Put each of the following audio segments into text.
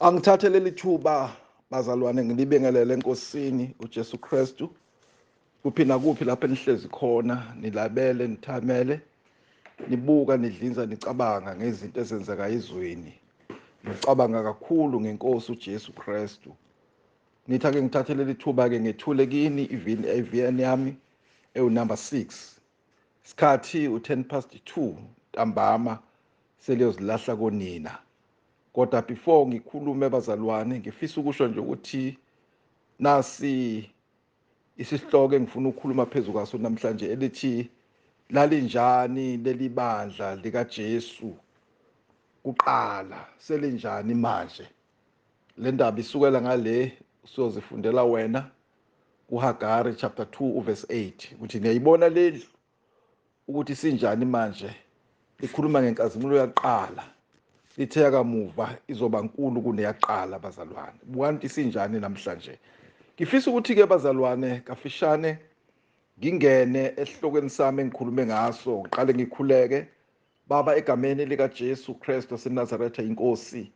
Angithathe leli thuba bazalwane ngilibingelele eNkosini uJesu Kristu. Kuphi nakuphi lapho enihlezi khona, nilabele, nithamele, nibuka, nidlinza, nicabanga ngezinto ezenzeka ezweni. Ngicabanga kakhulu ngenkosi uJesu Kristu. Ngithi ake ngithathe leli thuba ke ngethule kini i-VN yami ewu-number 6. Isikhathi u-2:10 ntambama seliyozilahla konina. Kodwa before ngikhulume bazalwane, ngifisa ukusho nje ukuthi nasi isihloko engifuna ukukhuluma phezu kwaso namhlanje elithi lalinjani leli bandla likaJesu kuqala, selinjani manje. Le ndaba isukela ngale usiyozifundela wena kuHagari chapter 2 uverse 8 ukuthi niyayibona lendlu ukuthi sinjani manje. Likhuluma ngenkazimulo yaqala, lithe yakamuva izoba nkulu kuneyaqala bazalwane. Bukanti sinjani namhlanje. Ngifisa ukuthi ke bazalwane kafishane ngingene esihlokweni sami engikhulume ngaso. Ngiqale ngikhuleke. Baba, egameni lika Jesu Kristu waseNazaretha inkosi,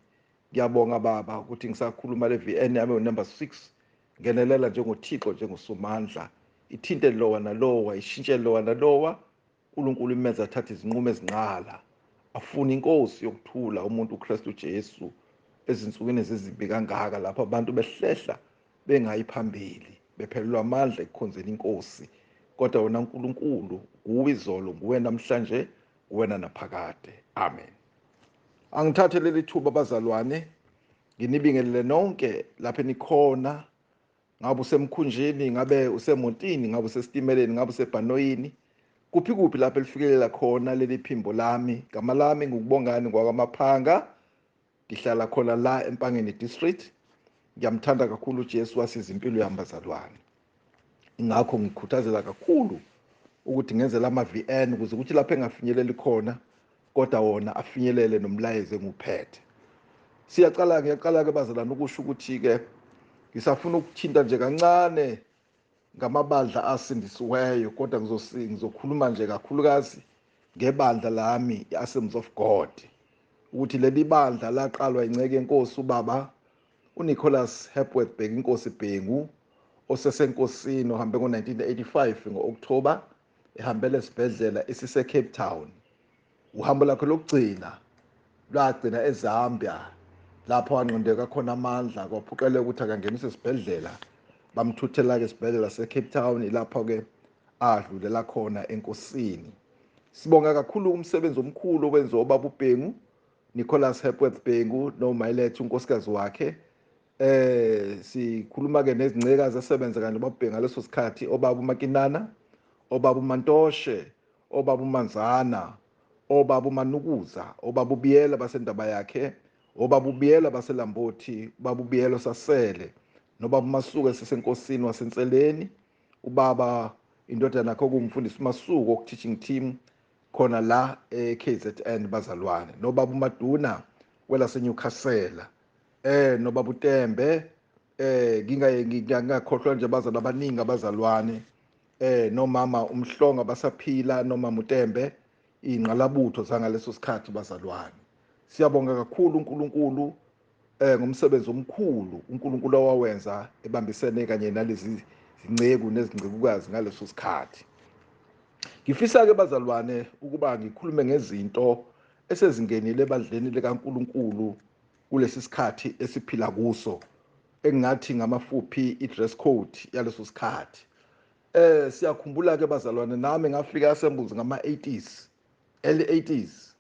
ngiyabonga Baba ukuthi ngisakhuluma le VN yami number 6. Ngenelela njengoThixo, njengosomandla, ithinte lowa nalowa, ishintshe lowa nalowa. uNkulunkulu imenze athathe izinqumo ezinqala, afune inkosi yokuthula, umuntu uKristu Jesu, ezinsukwini ezizimbi kangaka lapho abantu behlehla bengayi phambili, bephelelwa amandla ekukhonzeni inkosi. Kodwa wena uNkulunkulu nguwe izolo, nguwe namhlanje, nguwena naphakade. Amen. Angithathe leli thuba bazalwane nginibingelele nonke lapho enikhona, ngabe usemkhunjini, ngabe usemontini, ngabe usesitimeleni, ngabe usebhanoyini, kuphi kuphi lapho elifikelela khona leli phimbo lami. Gama lami ngukubongani ngwakwaMaphanga, ngihlala khona la eMpangeni District. Ngiyamthanda kakhulu uJesu, wasiza impilo yami bazalwane. Ingakho ngikhuthazela kakhulu ukuthi ngenze lama VN ukuze ukuthi lapho engafinyeleli khona kodwa wona afinyelele nomlayezo enguphethe. Siyaqala, ngiyaqala ke bazalwane ukusho ukuthi ke ngisafuna ukuthinta nje kancane ngamabandla asindisiweyo, kodwa ngizokhuluma nje kakhulukazi ngebandla lami i-Assemblies of God, ukuthi leli bandla laqalwa inceke yenkosi ubaba uNicholas Hepworth Bhekinkosi Bhengu osesenkosini, ohambe ngo-1985 ngo-October ehambela esibhedlela esise Cape Town. Uhambo lakhe lokugcina lwagcina eZambia, lapho anqindeka khona amandla, kwaphoqeleka ukuthi akangeniswe esibhedlela. Bamthuthela ke esibhedlela se-Cape Town, ilapho ke adlulela khona enkosini. Sibonga kakhulu umsebenzi omkhulu owenziwa ubaba uBhengu, Nicholas Hepworth Bhengu, noMilet unkosikazi wakhe. Sikhuluma ke nezincekazi esebenza kanye nobaba uBhengu ngaleso sikhathi, obaba uMakinana, obaba uMantoshe, obaba uManzana, obaba uManukuza, obaba uBiyela basendaba yakhe, obaba uBiyela baseLambothi, ubaba uBiyela sasele, nobaba uMasuku esesenkosini wasenseleni, ubaba indodana yakhe okungumfundisi uMasuku oku-teaching team khona la e-KZN bazalwane, nobaba uMaduna welaseNewcastle, nobaba uTembe, ngingakhohlwa nje abazalwane abaningi abazalwane, nomama uMhlonga basaphila, nomama uTembe, ingqalabutho zangaleso sikhathi bazalwane. Siyabonga kakhulu uNkulunkulu ngomsebenzi omkhulu uNkulunkulu owawenza ebambisene kanye nalezi zinceku nezincekukazi ngaleso sikhathi. Ngifisa ke bazalwane ukuba ngikhulume ngezinto esezingenile ebandleni likaNkulunkulu kulesi sikhathi esiphila kuso, engathi ngamafuphi i-dress code yaleso sikhathi. Siyakhumbula ke bazalwane, nami ngafika Assemblies ngama-80s, early 80s.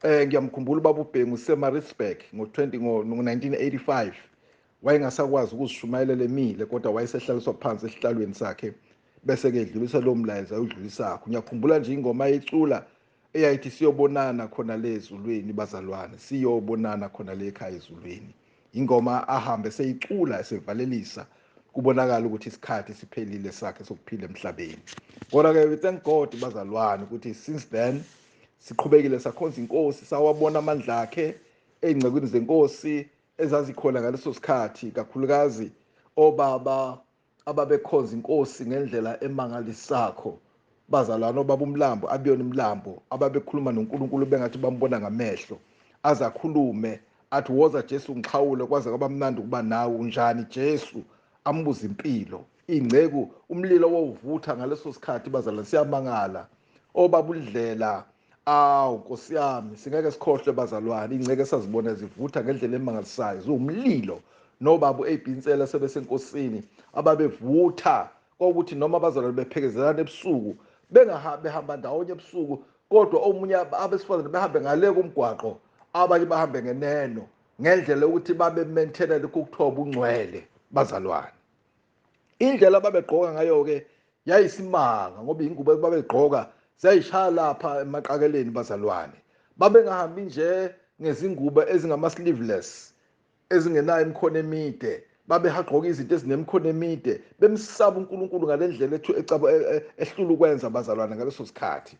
Ngiyamkhumbula ubaba uBhengu seMaritzburg ngo-1985, wayengasakwazi ukuzishumayelela emile, kodwa wayesehlaliswa phansi esihlalweni sakhe bese ke edlulisa lo mlayezo ayudlulisakho. Ngiyakhumbula nje ingoma ayicula eyayithi siyobonana khona le ezulwini bazalwane, siyobonana khona le ekhaya ezulwini. Ingoma ahambe seyicula esevalelisa, kubonakala ukuthi isikhathi siphelile sakhe sokuphila emhlabeni. Kodwa ke we thank God bazalwane ukuthi since then siqhubekile sakhonza inkosi, sawabona amandla akhe ey'ncekwini zenkosi ezazikhona ngaleso sikhathi, kakhulukazi obaba ababekhonza inkosi ngendlela emangalisakho bazalwane, obaba uMlambo, Abiyona Mlambo, ababekhuluma noNkulunkulu bengathi bambona ngamehlo, aze akhulume Athi, "Woza Jesu, ngixhawule, kwaze kwaba mnandi ukuba nawe. Unjani Jesu?" Ambuza impilo ingceku. Umlilo wawuvutha ngaleso sikhathi, bazalwane. Siyamangala obaba uDlela. Awu Nkosi yami, singeke sikhohlwe, bazalwane, ingceke esazibona zivutha ngendlela emangalisayo, ziwumlilo, nobaba u-AB Nsele sebesenkosini, ababevutha kwakuthi noma abazalwane bephekezelana ebusuku, bengahambi, behamba ndawonye ebusuku, kodwa omunye abesifazane behambe ngale komgwaqo, abanye bahambe ngeneno, ngendlela yokuthi babe maintain lokhu kuthiwa ubungcwele, bazalwane. Indlela ababegqoka ngayo-ke yayisimanga, ngoba ingubo babegqoka ziyayishaya lapha emaqakeleni, bazalwane. Babengahambi nje ngezingubo ezingama-sleeveless, ezingenayo imikhono emide. Babehagqoka izinto ezinemikhono emide, bemsaba uNkulunkulu ngale ndlela ethu ehlula ukwenza, bazalwane. Ngaleso sikhathi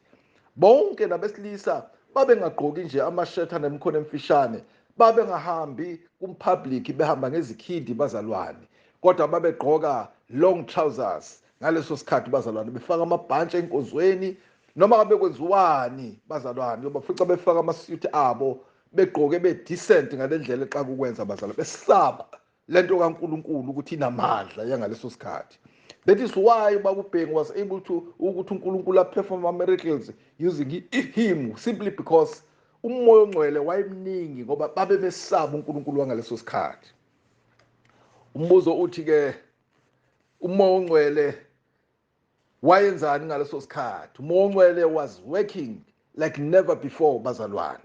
bonke nabesilisa babengagqoki nje amashetha nemikhono emfishane, babengahambi kumpublic behamba ngezikhindi, bazalwane, kodwa babegqoka long trousers ngaleso sikhathi, bazalwane, befaka amabhantshi enkonzweni noma ngabe kwenziwani, bazalwane. Bafica befaka amasuit abo, begqoke be-decent ngale ndlela exaka ukwenza, bazalwane, besaba lento kaNkuluNkulu ukuthi inamandla yangaleso sikhathi. That is why ubaba uBhengu was able to ukuthi uNkulunkulu aperform ama-miracles using him, simply because uMoya oNgcwele wayemningi, ngoba babe besaba uNkulunkulu wangaleso sikhathi. Umbuzo uthi ke, uMoya oNgcwele wayenzani ngaleso sikhathi? UMoya oNgcwele was working like never before, bazalwane.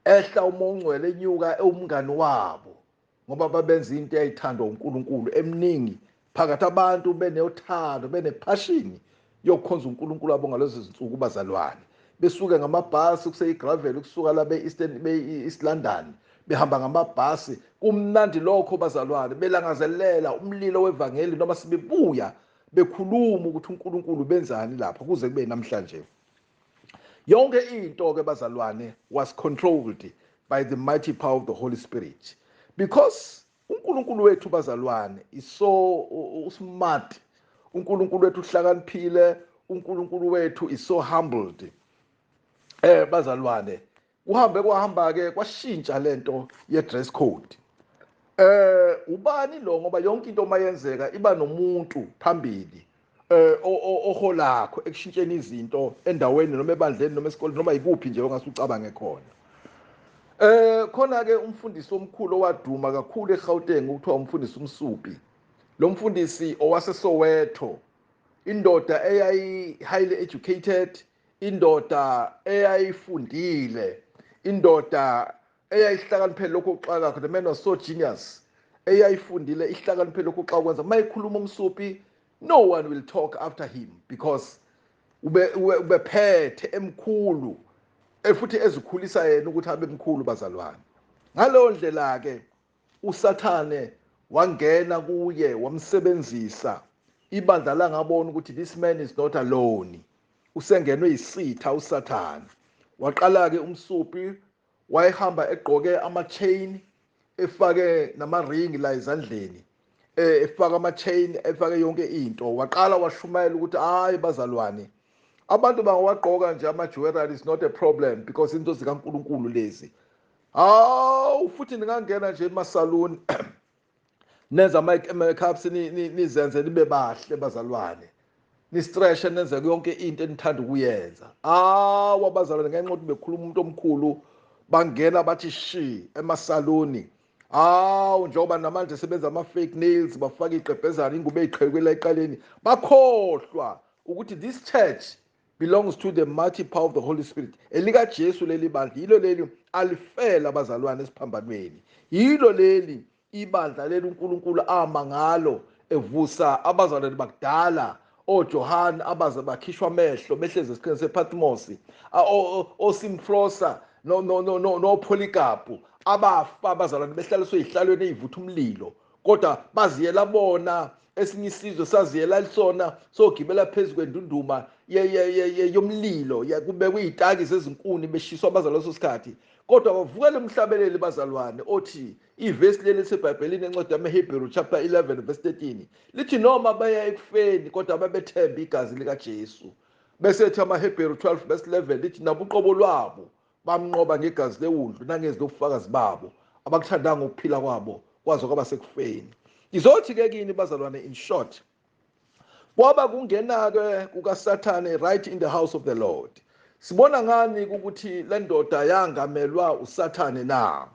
Ehla uMoya oNgcwele, enyuka, ewumngani wabo, ngoba babenza into eyayithandwa uNkulunkulu eminingi phakathi, abantu benothando, benepassion yokukhonza uNkulunkulu wabo ngalezo zinsuku, bazalwane. Besuke ngamabhasi, kuseyigravel, kusuka la be-Eastern, be-East London, behamba ngamabhasi, kumnandi lokho, bazalwane, belangazelela umlilo wevangeli, noma sibebuya bekhuluma ukuthi uNkulunkulu benzani lapha kuze kube namhlanje. Yonke into ke, bazalwane, was controlled by the mighty power of the Holy Spirit, because uNkulunkulu wethu, bazalwane, is so smart. UNkulunkulu wethu uhlakaniphile. UNkulunkulu wethu is so humbled, bazalwane. Kuhambe kwahamba ke, kwashintsha lento ye dress code. Ubani lo? Ngoba yonke into mayenzeka iba nomuntu phambili oholakho ekushintsheni izinto endaweni noma ebandleni noma esikoleni noma ikuphi nje ongasucabange khona. Khona ke umfundisi omkhulu owaduma kakhulu eGauteng, ukuthiwa umfundisi uMsupi. Lo mfundisi owaseSoweto, indoda eyayi highly educated, indoda eyayifundile, indoda eyayihlakaniphele lokho kuxaka. The man was so genius. Eyayifundile, ihlakaniphele lokho xa kwenza. Mayikhuluma uMsupi, no one will talk after him, because ube ubephethe emkhulu, futhi ezikhulisa yena ukuthi abe mkhulu, bazalwane. Ngaleyo ndlela ke uSathane wangena kuye, wamsebenzisa. Ibandla langabona ukuthi this man is not alone, usengenwe yisitha uSathane. Waqala ke uMsupi, wayehamba egqoke ama-chain, efake nama-ring la ezandleni, efaka ama-chain, efake yonke into. Waqala washumayela ukuthi, "Hayi bazalwane, abantu bangawagqoka nje ama-jewelry, is not a problem, because into zikaNkulunkulu lezi. Hawu, futhi ningangena nje emasaluni, nenza ama-makeups, nizenze nibe bahle, bazalwane, nistreshe, nenze yonke into enithanda ukuyenza." Awu abazalwane, ngenxa yokuthi bekhuluma umuntu omkhulu, bangena bathi shi emasaluni. Hawu, njengoba namanje sebenza ama-fake nails, bafake igqebhezana, ingubo ey'qhekela eqaleni, bakhohlwa ukuthi this church belongs to the mighty power of the Holy Spirit. ElikaJesu leli bandla, yilo leli alifela, abazalwane, esiphambanweni. Yilo leli ibandla leli uNkulunkulu ama ngalo evusa abazalwane bakudala, oJohn abaze bakhishwa amehlo behlezi esiqhingini sePatmos, oSimfrosa no no Polycarp, abafa, abazalwane, behlaliswe ezihlalweni ezivutha umlilo, kodwa baziyela bona. Esinye isizwe saziyela lisona sogibela phezu kwendunduma yomlilo, kubekwe iy'taki zezinkuni, beshiswa abazalwane leso sikhathi, kodwa bavukela umhlabeleli, bazalwane, othi ivesi leli lisebhayibhelini, encwadi yamaHebheru chapter 11 verse 13, lithi noma baya ekufeni kodwa babethemba igazi likaJesu. Bese ethi amaHebheru 12 verse 11 lithi nabo uqobo lwabo bamnqoba ngegazi lewundlu nangezi lobufakazi babo. Abakuthandanga ukuphila kwabo kwaze kwaba sekufeni. Ngizothi ke kini bazalwane, in short, kwaba kungena ke kukaSathane right in the house of the Lord. Sibona ngani ukuthi le ndoda yangamelwa uSathane na?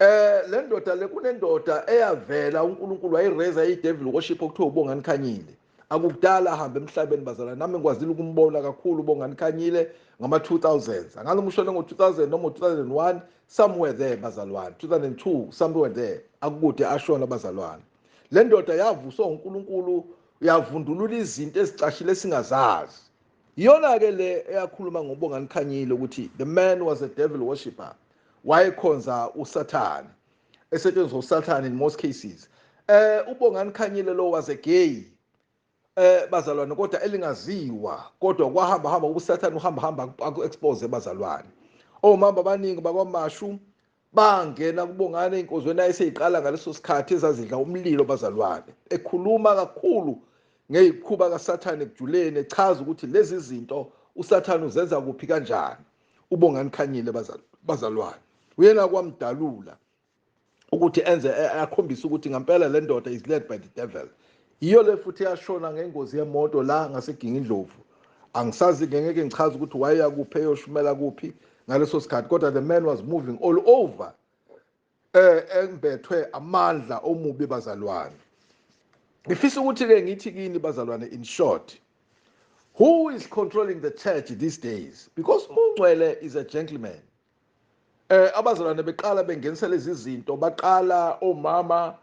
Le ndoda le, kunendoda eyavela uNkulunkulu wayireza i-devil worship okuthiwa uBongani Khanyile. Akukudala ahambe emhlabeni bazalwane, nami ngikwazile ukumbona kakhulu uBongani Khanyile ngama-2000s. Angazi noma ushone ngo-2000 noma ngo-2001, somewhere there bazalwane, 2002, somewhere there, akukude ashona bazalwane. Le ndoda yavuswa uNkulunkulu, yavundulula izinto ezicashile esingazazi. Iyona-ke le eyakhuluma ngoBongani Khanyile ukuthi the man was a devil worshipper, wayekhonza uSathane, esetshenziswa uSathane in most cases. UBongani Khanyile lo was a gay, bazalwane, kodwa elingaziwa, kodwa kwahamba hamba uSathane, uhamba hamba aku-expose bazalwane. Omama abaningi bakwaMashu bangena kuBongani ey'nkonzweni ayeseyiqala ngaleso sikhathi ezazidla umlilo bazalwane, ekhuluma kakhulu ngey'khuba kaSathane ekujuleni, echaza ukuthi lezi zinto uSathane uzenza kuphi kanjani. UBongani Khanyile bazalwane uyena kwamdalula ukuthi enze akhombise ukuthi ngempela le ndoda is led by the devil. Yiyo le futhi yashona ngengozi yemoto la ngaseGingindlovu. Angisazi, ngeke ngichaze ukuthi wayeya kuphi, eyoshumela kuphi ngaleso sikhathi, kodwa the man was moving all over, embethwe amandla omubi bazalwane. Ngifisa ukuthi ke ngithi kini bazalwane, in short, who is controlling the church these days? Because uMongcwele is a gentleman. Abazalwane beqala bengenisa lezi zinto, baqala omama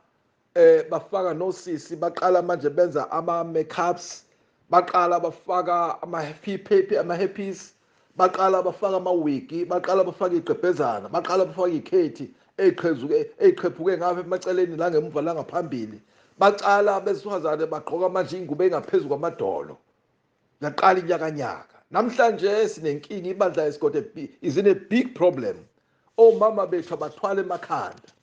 bafaka nosisi, baqala manje benza ama makeups, baqala bafaka ama happy ama hairpiece, baqala bafaka ama wigi, baqala bafaka igqebhezana, baqala bafaka ikhethi eziqhezuke eziqhephuke ngapha emaceleni la ngemuva la ngaphambili. Baqala besifazane bagqoka manje ingubo engaphezulu kwamadolo. Yaqala inyakanyaka. Namhlanje sinenkinga, ibandla is in a big problem. Omama bethu abathwala emakhanda,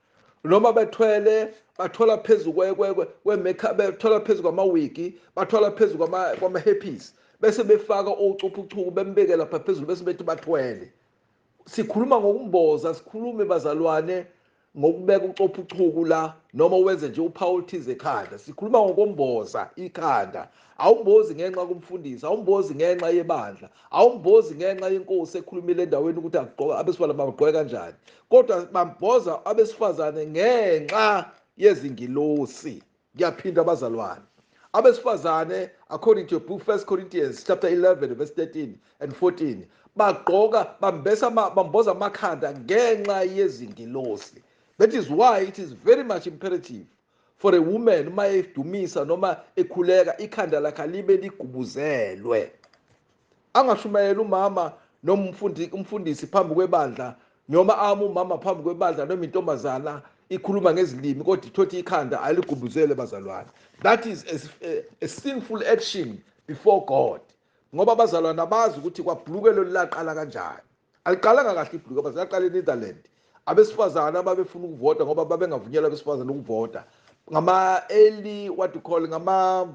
noma bethwele bathola phezu kwe-makeup, bethola phezu kwamawigi, bathola phezu kwama-hairpiece, bese befaka ocuphuchuku bembeke lapha phezulu, bese bethi bathwele. Sikhuluma ngokumboza, sikhulume bazalwane ngokubeka ucophuchuku la, noma wenze nje uphawu oluthize ekhanda. Sikhuluma ngokomboza ikhanda. Awumbozi ngenxa kumfundisi, awumbozi ngenxa yebandla, awumbozi ngenxa yenkosi ekhulumile endaweni ukuthi agqoka abesifazane bagqoke kanjani, kodwa bamboza abesifazane ngenxa yezingilosi. Ngiyaphinda abazalwane, abesifazane according to book 1 Corinthians chapter 11 verse 13 and 14 bagqoka bambesa bamboza amakhanda ngenxa yezingilosi. That is why it is very much imperative for a woman uma edumisa noma ekhuleka ikhanda lakhe libe ligubuzelwe. Angashumayela umama noma umfundisi phambi kwebandla, noma ama umama phambi kwebandla, noma intombazana ikhuluma ngezilimi kodwa ithothe ikhanda aligubuzele bazalwane. That is a sinful action before God, ngoba abazalwane abazi ukuthi kwabhulukelo laqala kanjani. Aliqalanga kahle ibhuluke bazalwane, laqala eNetherlands. Abesifazane ababefuna ukuvota ngoba babengavunyelwa abesifazane ukuvota ngama early, what you call, ngama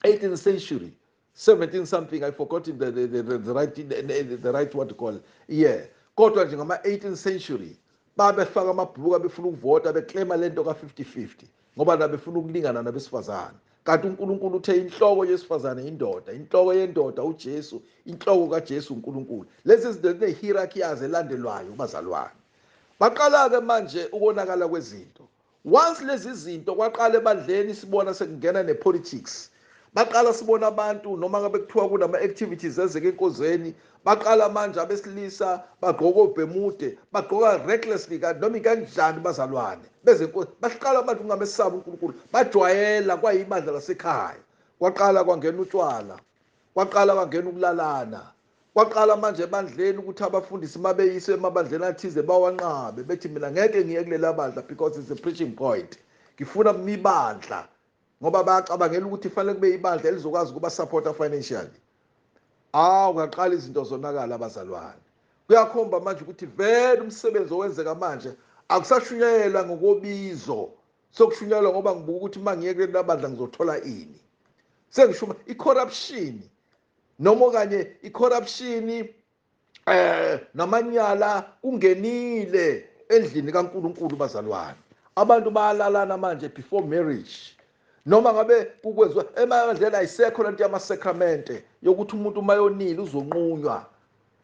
18th century, 17 something, I forgot the right what to call yeah, kodwa nje ngama 18th century babefaka amabhuluka befuna ukuvota, beclaima lento ka 50-50 ngoba nabefuna ukulingana nabesifazane. Kanti uNkulunkulu uthe inhloko yesifazane indoda, inhloko yendoda uJesu, inhloko kaJesu uNkulunkulu. Lezi zinto zine hierarchy yazo elandelwayo bazalwane. Baqala ke manje ukonakala kwezinto. Once lezi zinto kwaqala ebandleni, sibona sekungena nepolitics. Baqala sibona abantu noma ngabe kuthiwa kunama activities ezeke enkozweni, baqala manje abesilisa bagqoka obhemude, bagqoka recklessly kanti noma kanjani bazalwane bezenkosi. Baqala abantu kungamesaba uNkulunkulu, bajwayela kwayibandla lasekhaya. Kwaqala kwangena utshwala, kwaqala kwangena ukulalana, kwaqala manje ebandleni ukuthi abafundisi mabeyiswe emabandleni athize bawanqabe, bethi mina ngeke ngiye kulela bandla because it's a preaching point, ngifuna mibandla, ngoba bayacabangela ukuthi fanele kube ibandla elizokwazi ukuba supporta financially. Awu, kuyaqala izinto zonakala abazalwane. Kuyakhomba manje ukuthi vele umsebenzi owenzeka manje akusashunyayelwa ngokobizo, sokushunyayelwa ngoba ngibuka ukuthi uma ngiye kuleli bandla ngizothola ini. Sengishuma i-corruption noma okanye i-corruption namanyala kungenile Endlini kaNkulunkulu, bazalwane, abantu bayalalana manje before marriage. Noma ngabe kukwenziwa emabandleni, ayisekho lento yamasakramente yokuthi umuntu uma yonile uzonqunywa.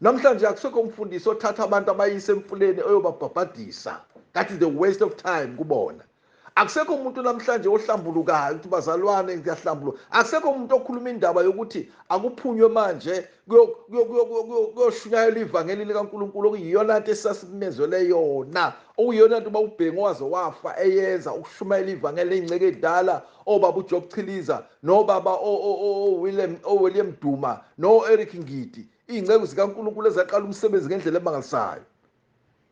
Namhlanje akusekho umfundisi othatha abantu abayise emfuleni oyobabhabhadisa. That is the waste of time kubona. Akusekho umuntu namhlanje ohlambulukayo ukuthi, "Bazalwane, ngiyahlambuluka." Akusekho umuntu okhuluma indaba yokuthi akuphunywe manje kuyoshunyayelwa ivangeli likaNkulunkulu, okuyiyona nto esasimenzelwe yona, okuyiyona nto uba waze wafa eyenza, ukushumayela ivangeli. Ey'nceke ey'dala, obaba uJob Chiliza nobaba o-William Duma no-Eric Ngidi, iy'nceku zikaNkulunkulu ezaqala umsebenzi ngendlela emangalisayo.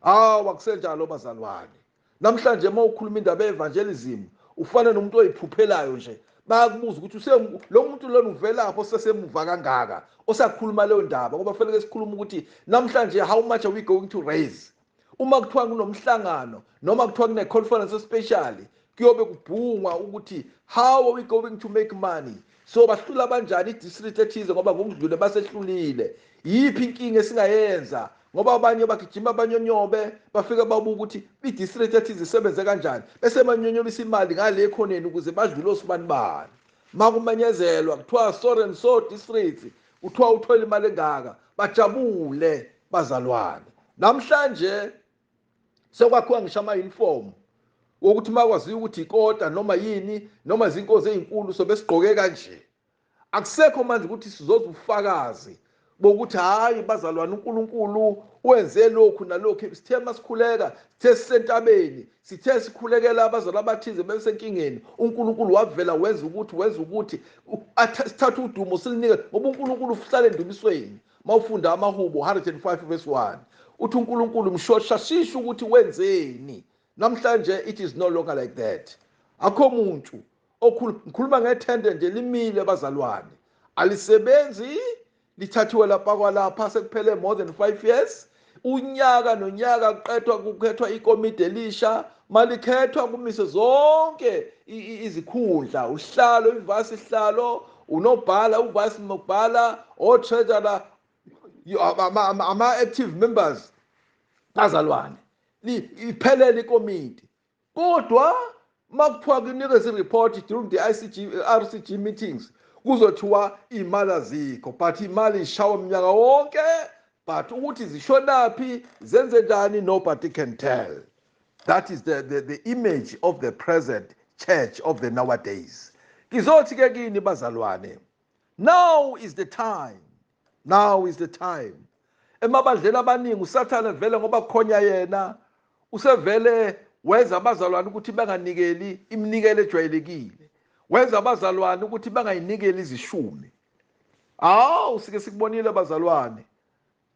Hawu, akusenjalo, bazalwane. Namhlanje uma ukhuluma indaba ye-evangelism, ufana nomuntu oyiphuphelayo nje. Bayakubuza ukuthi lo muntu lona uvelaphi, osesemuva kangaka, osakhuluma leyo ndaba, ngoba fanele sikhulume ukuthi namhlanje how much are we going to raise. Uma kuthiwa kunomhlangano noma kuthiwa kune-conference special, kuyobe kubhungwa ukuthi how are we going to make money, so bahlula kanjani i-district ethize, ngoba ngokudlule basehlulile, yiphi inkinga esingayenza, ngoba abanye bagijima banyonyobe, bafike babuka ukuthi i-district ethize isebenze kanjani, bese banyonyobisa imali ngale ekhoneni ukuze badlule osibani bani. Makumenyezelwa kuthiwa so and so district kuthiwa uthole imali engaka, bajabule, bazalwane. Namhlanje sekwakhiwa ngisho ama-uniform wokuthi makwaziwa ukuthi ikota noma yini noma izinkozi ey'nkulu, sobe sigqoke kanje. Akusekho manje ukuthi sizoza ubufakazi bokuthi, "Hayi bazalwane, uNkulunkulu wenze lokhu nalokhu. Sithe masikhuleka, sithe sisentabeni, sithe sikhulekela abazalwane abathize besenkingeni, uNkulunkulu wavela wenza ukuthi, wenza ukuthi." Sithathe udumo silinike, ngoba uNkulunkulu uhlala endumisweni. Mawufunda amaHubo 105 verse 1, uthi uNkulunkulu mshoshashisha ukuthi wenzeni. Namhlanje it is no longer like that. Akho muntu okhulu. Ngikhuluma ngethende nje, limile, bazalwane, alisebenzi, lithathiwe lapha kwalapha, sekuphele more than 5 years. Unyaka nonyaka kuqedwa kukhethwa ikomidi elisha. Malikhethwa kumise zonke izikhundla, uhlalo, i-vice sihlalo, unobhala, u-vice nobhala, o-treasurer, ama-active members, bazalwane, iphelele ikomiti. Kodwa makuthiwa kunikeza i-report during the ICG RCG meetings, kuzothiwa iy'mali azikho, but imali ishawa mnyaka wonke, but ukuthi zishonaphi, zenze njani, nobody can tell. That is the image of the present church of the nowadays. Ngizothi ke kini, bazalwane, now is the time, now is the time. Emabandleni abaningi uSathane vele, ngoba kukhonya yena, usevele wenza abazalwane ukuthi banganikeli iminikelo ejwayelekile, wenza abazalwane ukuthi bangayinikeli izishumi. Hawu, sike sikubonile, bazalwane,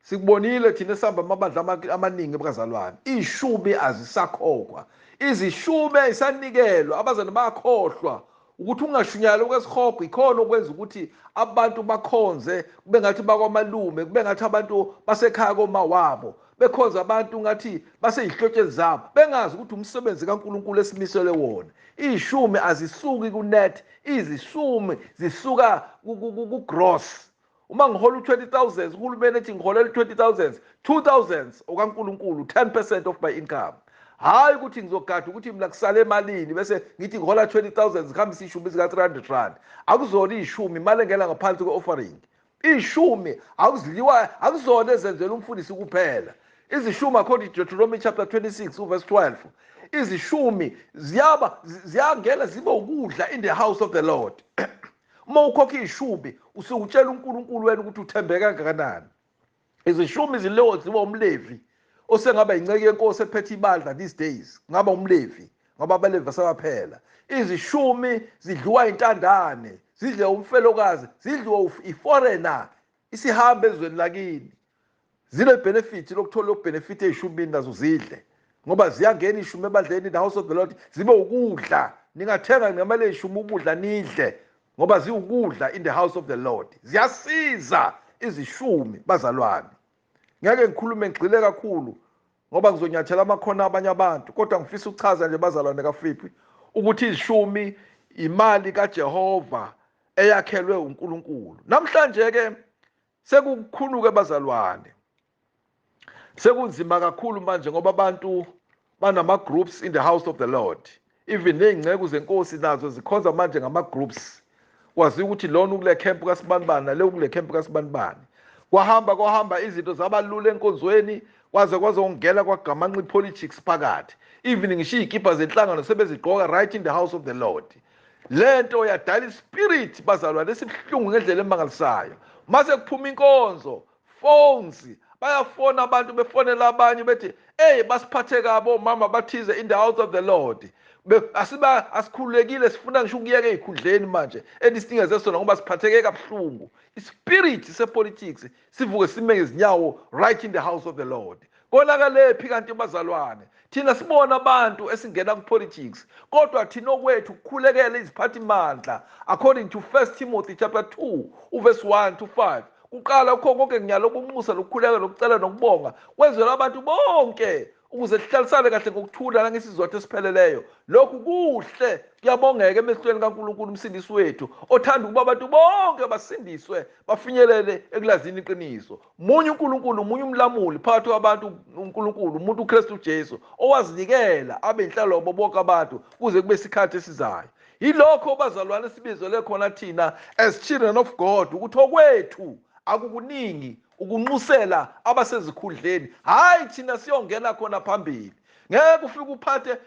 sikubonile thina esihamba amabandla amaningi, bazalwane. Ishumi azisakhokhwa, izishumi ayisanikelwa. Abazalwane bayakhohlwa ukuthi ungashunyayelwa kwesihogo ikhona okwenza ukuthi abantu bakhonze kube ngathi bakwamalume, kube ngathi abantu basekhaya koma wabo, bekhonza abantu ngathi baseyihlotsheni zabo, bengazi ukuthi umsebenzi kaNkulunkulu esimiselwe wona. Ishumi azisuki ku-net, izishumi zisuka ku-gross. Uma ngihola u-20,000, uhulumeni ethi ngiholela u-20,000, 2000 okaNkulunkulu, 10% of my income. Hhayi ukuthi ngizogada ukuthi mina kusale emalini, bese ngithi ngihola 20,000, ngihambise ishumi zika-300 rand. Akuzona iy'shumi, imali engena ngaphansi kwe-offering. Iy'shumi akuzidliwa, akuzona ezenzela umfundisi kuphela. Izishumi, according to Deuteronomy chapter 26 u-verse 12, izishumi ziyaba ziyangena zibe ukudla in the house of the Lord. Uma ukhokha iy'shumi, usuke utshela uNkulunkulu wena ukuthi uthembeka kangakanani. Izishumi zileyo ziba umLevi osengaba inceke yenkosi ephethe ibandla these days, kungaba umLevi, ngoba abaLevi basabaphela. Izishumi zidliwa intandane, zidle umfelokazi, zidliwa i-foreigner, isihambe ezweni lakini. Zine benefit lokuthola benefit eyishumini, nazo zidle, ngoba ziyangena ishumi ebandleni, the house of the Lord, zibe ukudla. Ningathenga ngemali eyishumi ukudla nidle, ngoba ziwukudla in the house of the Lord. Ziyasiza izishumi, bazalwane. Ngeke ngikhulume ngigxile kakhulu, ngoba ngizonyathela amakhona abanye abantu, kodwa ngifisa ukuchaza nje, bazalwane kaFilipi, ukuthi izishumi imali kaJehova eyakhelwe uNkulunkulu. Namhlanje ke sekukhuluke, bazalwane, sekunzima kakhulu manje, ngoba abantu Banama-groups in the house of the Lord. Even ney'nceku zenkosi nazo zikhonza manje ngama-groups. Kwaziwa ukuthi lona ukule camp kaSibanibani nale ukule camp kaSibanibani. Kwahamba kwahamba izinto zabalula enkonzweni, kwaze kwazongena kwagamanxa i-politics phakathi. Even ngisho iy'kibha zenhlangano sebezigqoka right in the house of the Lord. Lento yadala ispirit bazalwane esibuhlungu ngendlela emangalisayo. Mase kuphuma inkonzo, phones bayafona abantu, befonela abanye bethi, "Hey, basiphathe kabi omama bathize in the house of the Lord. Asiba asikhululekile, sifuna ngisho ukuyeka ey'khundleni manje enisinigeze sona ngoba siphatheke kabuhlungu." Ispirit sepolitics sivuke sime ngezinyawo right in the house of the Lord. Konakalephi kanti bazalwane? Thina sibona abantu esingena ku-politics, kodwa thina okwethu kukhulekela iziphathimandla according to 1 Timothy chapter 2 uverse 1 to 5. Kuqala kukho konke nginyalo ukunxusa nokukhuleka nokucela nokubonga kwenzelwa abantu bonke, ukuze sihlalisane kahle ngokuthula nangesizotho esipheleleyo. Lokhu kuhle, kuyabongeka emehlweni kaNkulunkulu umsindisi wethu, othanda ukuba abantu bonke basindiswe bafinyelele ekulazini iqiniso. Munye uNkulunkulu, munye umlamuli phakathi kwabantu uNkulunkulu, umuntu uKristu Jesu, owazinikela abe inhlalo yabo bonke abantu kuze kube isikhathi esizayo. Yilokho bazalwane sibizele khona thina as children of God, ukuthi okwethu akukuningi ukunxusela abasezikhundleni. Hayi, thina siyongena khona phambili. Ngeke ufike uphathe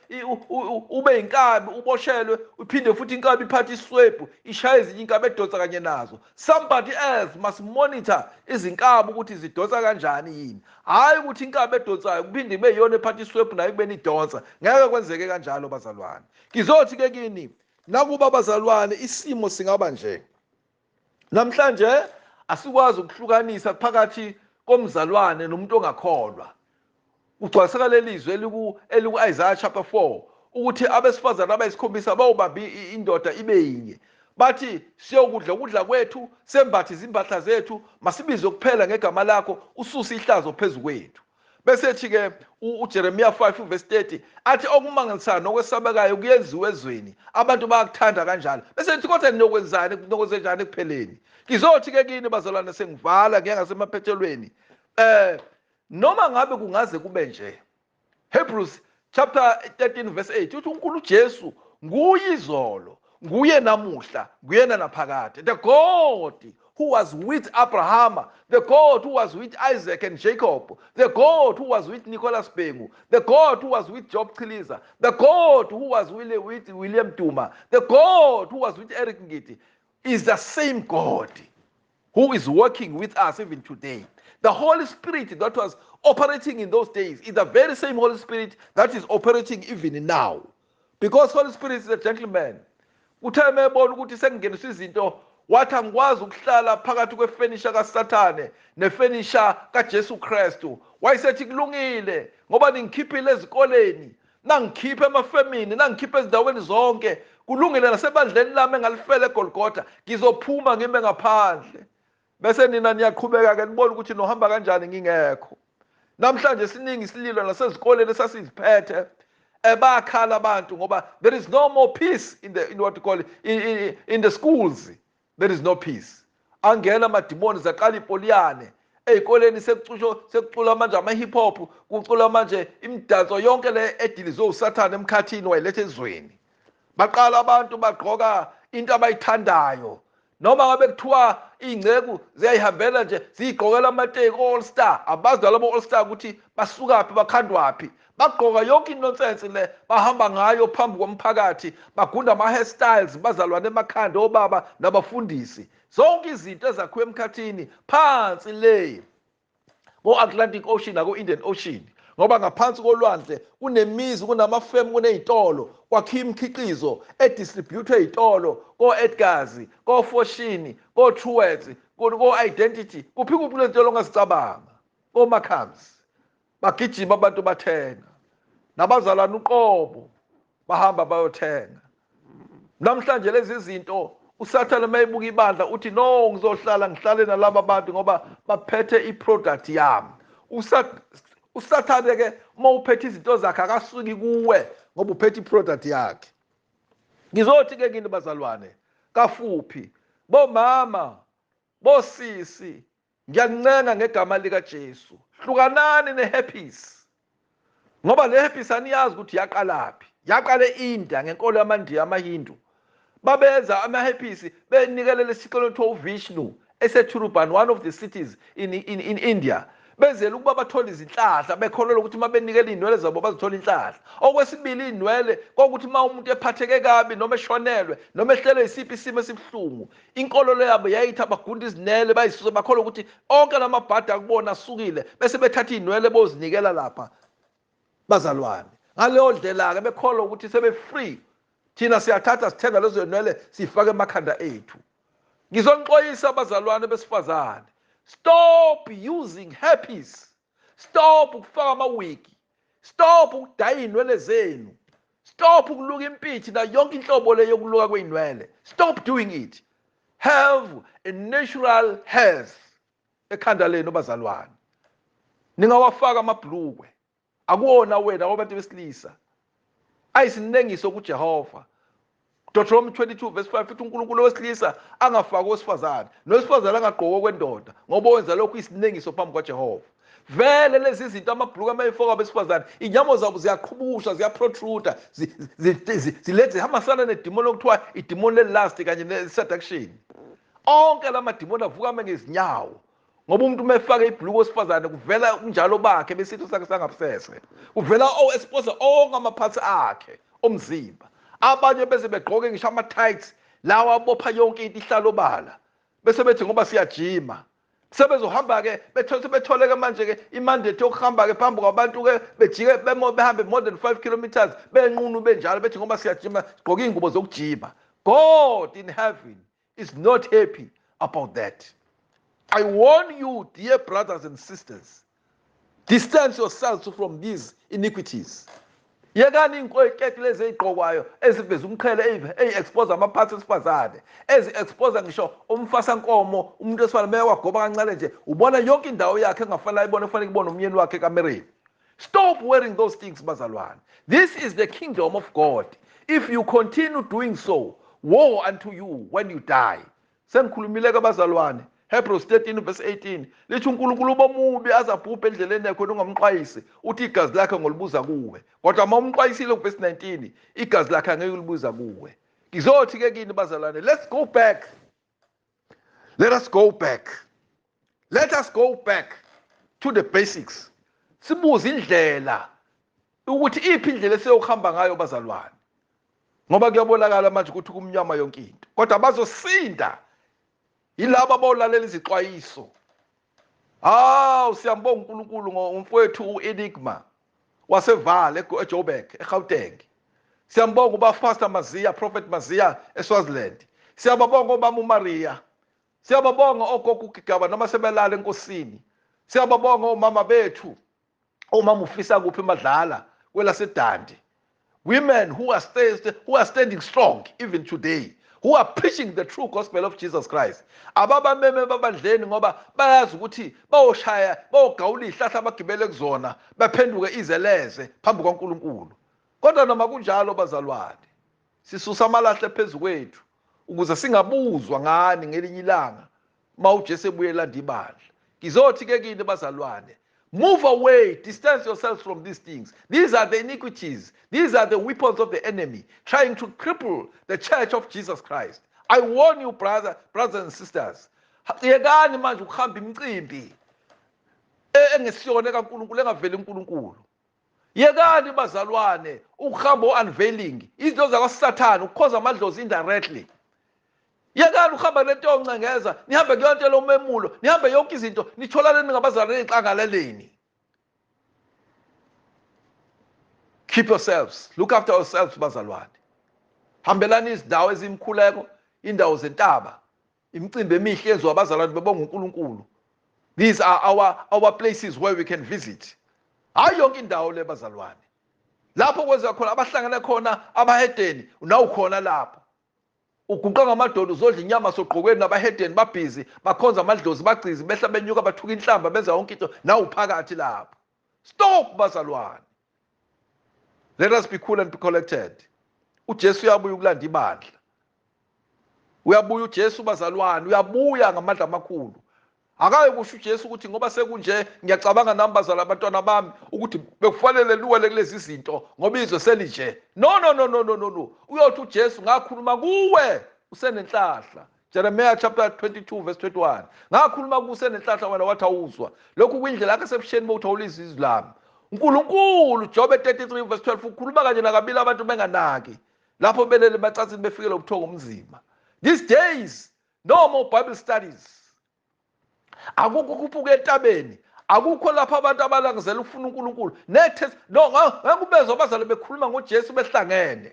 ube inkabi uboshelwe, uphinde futhi inkabi iphathe iswebhu ishaye ezinye inkabi edonsa kanye nazo. Somebody else must monitor izinkabi ukuthi zidonsa kanjani yini. Hhayi ukuthi inkabi edonsayo kuphinde kube yiyona ephatha iswebhu nayo kubeni idonsa. Ngeke kwenzeke kanjalo bazalwane. Ngizothi-ke kini, nakuba bazalwane isimo singaba nje namhlanje, asikwazi ukuhlukanisa phakathi komzalwane nomuntu ongakholwa. Kugcwaliseka leli zwi eliku-Isaiah chapter 4 ukuthi abesifazane abayisikhombisa bawubamba indoda ibe yinye, bathi, "Siyokudla ukudla kwethu, sembathe izimpahla zethu, masibizwe kuphela ngegama lakho, ususe ihlazo phezu kwethu." Bese ethi-ke uJeremiya 5 verse 30 athi, "Okumangalisayo nokwesabekayo kuyenziwa ezweni, abantu bayakuthanda kanjalo." Bese ethi, "Kodwa ninokwenzani, nokwenzenjani ekupheleni?" Ngizothi-ke kini bazalwane, sengivala ngiya ngasemaphethelweni, noma ngabe kungaze kube nje, Hebrews chapter 13 verse 8 uthi uNkulunkulu Jesu nguye izolo, nguye namuhla, nguyena naphakade. The God who was with Abraham, the God who was with Isaac and Jacob, the God who was with Nicholas Bengu, the God who was with Job Chiliza, the God who was with William Duma, the God who was with Eric Ngiti is the same God who is working with us even today. The Holy Spirit that was operating in those days is the very same Holy Spirit that is operating even now. Because Holy Spirit is a gentleman. Uthe mebona ukuthi sekungeniswa izinto, wathi, "Angikwazi ukuhlala phakathi kwefenisha kaSathane nefenisha kaJesu Kristu." Wayesethi, "Kulungile, ngoba ningikhiphile ezikoleni, nangikhipha emafemini, nangikhipha ezindaweni zonke, kulungile, nasebandleni lami engalifela eGolgotha ngizophuma ngime ngaphandle, bese nina niyaqhubeka-ke nibone ukuthi nohamba kanjani ngingekho." Namhlanje siningi isililo nasezikoleni esasiziphethe, bayakhala abantu ngoba there is no more peace in what you call in the schools. There is no peace. Angena amadimoni, zaqala ipoliyane ey'koleni, sekucusho sekuculwa manje ama-hip hop, kuculwa manje imidanso yonke le edilizwe uSathane emkhathini wayiletha ezweni. Baqala abantu bagqoka into abayithandayo, noma ngabe kuthiwa iy'nceku ziyayihambela nje ziyigqokela amateki all star, abazi nalabo all star ukuthi basukaphi, bakhandwaphi. Bagqoka yonke inonsense le, bahamba ngayo phambi komphakathi, bagunda ama-hairstyles bazalwane emakhanda, obaba nabafundisi, zonke izinto ezakhiwe emkhathini phansi le ko-Atlantic Ocean nako-Indian Ocean, ngoba ngaphansi kolwandle kunemizi, kunamafemu, kuney'tolo, kwakhiwa imikhiqizo edistribute ey'tolo, ko-Edgars, ko-Foschini, ko-Truworths, ko-Identity, kuphi kuphi lezi tolo ongazicabanga, ko-Markhams. Bagijima abantu bathenga, nabazalwane uqobo bahamba bayothenga. Namhlanje lezi zinto, uSathane mayebuka ibandla uthi, "No, ngizohlala ngihlale nalaba bantu ngoba baphethe iproduct yami." USathane ke uma uphethe izinto zakhe akasuki kuwe ngoba uphethe iproduct yakhe. Ngizothi ke kini bazalwane kafuphi, bomama, bosisi, ngiyancenga ngegama likaJesu, hlukanani neherpes. Ngoba le herpes aniyazi ukuthi yaqalaphi. Yaqala e-India ngenkolo yamaNdiya amaHindu. Babenza ama-herpes benikelele isicelo kuthiwa uVishnu eseThuruban, one of the cities in India. Benzela ukuba bathole izinhlahla, bekholelwa ukuthi uma benikela iy'nwele zabo bazothola inhlahla. Okwesibili, iy'nwele kwakuthi uma umuntu ephatheke kabi noma eshonelwe noma ehlelwe isiphi isimo esibuhlungu, inkolelo yabo yayithi abagunda izinwele bayisuse, bakholwa ukuthi onke lamabhadi akubona asukile, bese bethatha iy'nwele bozinikela lapha bazalwane. Ngaleyo ndlela-ke bekholwa ukuthi sebe-free. Thina siyathatha sithenga lezo zinwele siyifake emakhanda ethu. Ngizonixwayisa abazalwane besifazane, stop using herpes, stop ukufaka amawigi, stop ukudaya iy'nwele zenu, stop ukuluka impitshi na yonke inhlobo le yokuluka kwey'nwele. Stop doing it. Have a natural health ekhanda lenu bazalwane. Ningawafaka amabhlukwe, akuwona wena wabantu besilisa, ayisinengiso kuJehova. Deuteronomy 22 verse 5 futhi uNkulunkulu wesilisa angafaki owesifazane, nowesifazane angagqoki okwendoda, ngoba wenza lokhu isinengiso phambi kwaJehova. Vele lezi zinto amabhuluku amayifoko abesifazane, inyama zabo ziyaqhubusha, ziyaprotruda, zilethe zihambisana nedimoni okuthiwa idimoni le-lust kanye ne-seduction. Onke la madimoni avuka ame ngezinyawo, ngoba umuntu uma efake ibhuluku wesifazane kuvela unjalo bakhe besitho sakhe sangasese, kuvela expose onke amaphathi akhe omzimba. Abanye bese begqoke ngisho ama-tights lawa abopha yonke into ihlala obala, bese bethi ngoba siyajima. Sebezohamba-ke sebethole-ke manje-ke imandate yokuhamba-ke phambi kwabantu-ke, bejike behambe more than 5 kilometers benqunu benjalo, bethi ngoba siyajima sigqoke iy'ngubo zokujima. God in heaven is not happy about that. I warn you, dear brothers and sisters, distance yourselves from these iniquities. Yekani iy'nkekeke lezi ey'gqokwayo eziveza umqhele, eyi-expose amaphathi esifazane, ezi-expose ngisho umfasankomo. Umuntu wesifazane uma wagoba kancane nje ubona yonke indawo yakhe engafanele ayibone, kufanele kubone umyeni wakhe ekamereni. Stop wearing those things, bazalwane. This is the kingdom of God. If you continue doing so, woe unto you when you die. Sengikhulumile-ke bazalwane. Hebrews 13 verse 18 lithi uNkulunkulu ubomubi azabhubhe endleleni yakhe ungamxwayisi, uthi igazi lakhe ngolibuza kuwe. Kodwa uma umxwayisile verse 19, igazi lakhe angeke ulibuza kuwe. Ngizothi ke kini bazalwane, let's go back. Let us go back. Let us go back to the basics. Sibuze indlela ukuthi iphi indlela esiyokuhamba ngayo bazalwane. Ngoba kuyabonakala manje ukuthi kumnyama yonke into. Kodwa bazosinda yilabo abawulalela izixwayiso. Hawu, siyambonga uNkulunkulu ngomfowethu uEnigma waseVale eJoburg eGauteng. Siyambonga uba Pastor Mazia, Prophet Mazia eSwaziland. Siyababonga obama uMaria. Siyababonga ogogo uGigaba noma sebelala enkosini. Siyababonga omama bethu. Omama ufisa kuphi madlala kwelaseDandi. Women who are standing strong even today, who are preaching the true gospel of Jesus Christ. Ababameme babandleni ngoba bayazi ukuthi bayoshaya, bayogawula izihlahla abagibele kuzona, baphenduke izeleze phambi kwaNkulunkulu. Kodwa noma kunjalo bazalwane, sisusa amalahle phezu kwethu ukuze singabuzwa ngani ngelinye ilanga ma uJesu ebuyela ibandla. Ngizothi ke kini bazalwane, move away, distance yourselves from these things. These are the iniquities. These are the weapons of the enemy trying to cripple the church of Jesus Christ. I warn you, brothers and sisters. Yekani manje ukuhamba imicimbi engesiyona kaNkulunkulu, engaveli uNkulunkulu. Yekani bazalwane ukuhamba o-unveiling izinto zakwaSathane, ukukhoza amadlozi indirectly. Yekani ukuhamba lento yoncengeza, nihambe kuyonke lo memulo, nihambe yonke izinto, nitholane ningabazalwane ey'xangaleleni. Keep yourselves, look after yourselves bazalwane. Hambelani izindawo ezimkhuleko, indawo zentaba, imicimbi emihle yenziwa abazalwane bebonga uNkulunkulu. These are our places where we can visit. Hayi yonke indawo le bazalwane. Lapho kwenziwa khona abahlangene khona abahedeni, nawukhona lapho. Uguqa ngamadolo uzodla inyama sogqokweni nabahedeni babhizi, bakhonza amadlozi bagcizi, behla benyuka bathuka inhlamba benza yonke into, nawuphakathi lapho. Stop bazalwane. Let us be cool and be collected. uJesu uyabuya ukulanda ibandla. Uyabuya uJesu bazalwane, uyabuya ngamandla amakhulu. Akaye kusho uJesu ukuthi ngoba sekunje ngiyacabanga nami bazala abantwana bami ukuthi bekufanele luwele kulezi zinto ngoba izwe selinje. No, no, no, no, no, no, no. Uyothi uJesu ngakhuluma kuwe usenenhlahla. Jeremiah chapter 22 verse 21. Ngakhuluma kuwe usenenhlahla wena wathi awuzwa. Lokhu kuyindlela yakhe sebusheni bokuthi awulizwa izwi lami. uNkulunkulu Jobe 33 verse 12 ukhuluma kanye nakabili abantu benganaki. Lapho belele emacansini befikele ubuthongo omzima. These days no more Bible studies. Akukho ukukhuphuka entabeni, akukho lapho abantu abalangazela ukufuna uNkulunkulu. No, ngeke ubezwe abazali bekhuluma ngoJesu behlangene.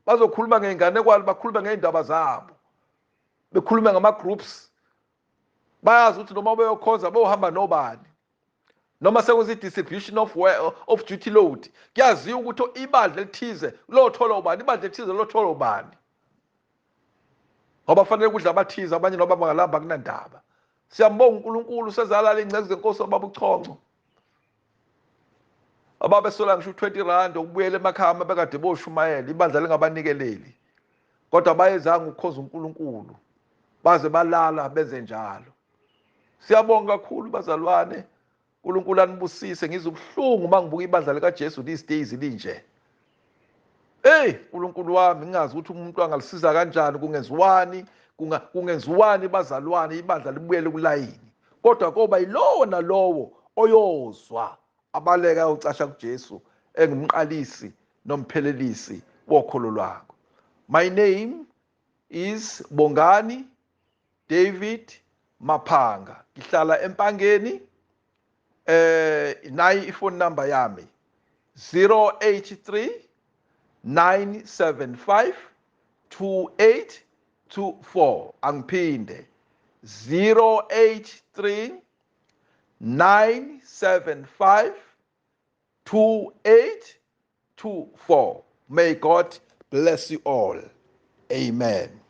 Bazokhuluma ngey'nganekwane, bakhulume ngey'ndaba zabo, bekhulume ngama-groups. Bayazi ukuthi noma beyokhonza bohamba nobani, noma sekwenza i-distribution of duty load, kuyaziwa ukuthi ibandla elithize lothola ubani, ibandla elithize lothola ubani, ngoba fanele kudla abathize, abanye noma bangalamba kunandaba. Siyambonga uNkulunkulu sezalala iy'nceku zenkosi obaba uChonco ababesola ngisho u-20 rand ukubuyela emakhaya bekade boshumayela, ibandla lingabanikeleli, kodwa bayezanga ukukhonza uNkulunkulu baze balala benze njalo. Siyabonga kakhulu bazalwane, uNkulunkulu anibusise. Ngizwe ubuhlungu uma ngibuka ibandla likaJesu these days linje. Hey uNkulunkulu wami, ngingazi ukuthi umuntu angalisiza kanjani, kungenziwani, kungenziwani bazalwane ibandla libuyele kulayini. Kodwa koba yilowo nalowo oyozwa abaleka ayocasha kuJesu engumqalisi nomphelelisi wokholo lwakho. My name is Bongani David Maphanga. Ngihlala eMpangeni. Nayi iphone number yami 083 975 2824. Angiphinde, 083 975 2824. May God bless you all. Amen.